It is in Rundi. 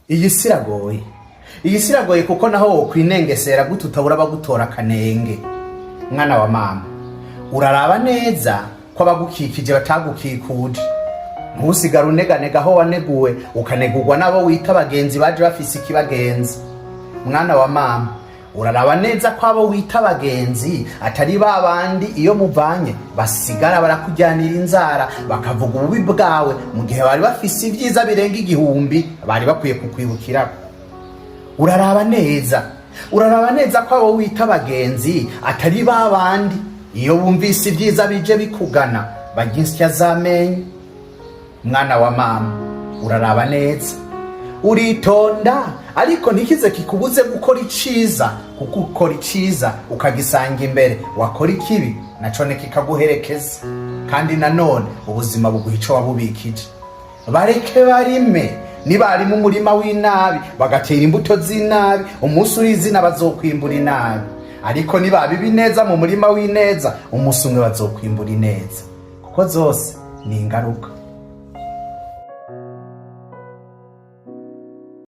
Iyi si iragoye, iyi si iragoye, kuko naho wokwinengesera gute utabura abagutora akanenge. Mwana wa mama, uraraba neza ko abagukikije batagukikuje. Ntusigare uneganega aho waneguwe, ukanegurwa n'abo wita abagenzi baje bafise ikibagenzi. Mwana wa mama, uraraba neza ko abo wita abagenzi atari ba bandi iyo muvanye basigara barakujyanira inzara, bakavuga ububi bwawe mu gihe bari bafise ibyiza birenga 1000 bari bakwiye kukwibukirako. Uraraba neza, uraraba neza ko abo wita abagenzi atari ba bandi iyo bumvise ibyiza bije bikugana barya insya z'amenyo. Mwana wa mama, uraraba neza, uritonda, ariko ntikize kikubuze gukora iciza, kuko ukora iciza ukagisanga imbere, wakora ikibi nacone kikaguherekeza. Kandi nanone ubuzima buguha ico wabubikije. Bareke barime. Nibarima umurima w'inabi, bagatera imbuto z'inabi, umunsi uri izina bazokwimbura inabi. Ariko nibabiba ineza mu murima w'ineza, umunsi umwe bazokwimbura ineza, kuko zose ni ingaruka.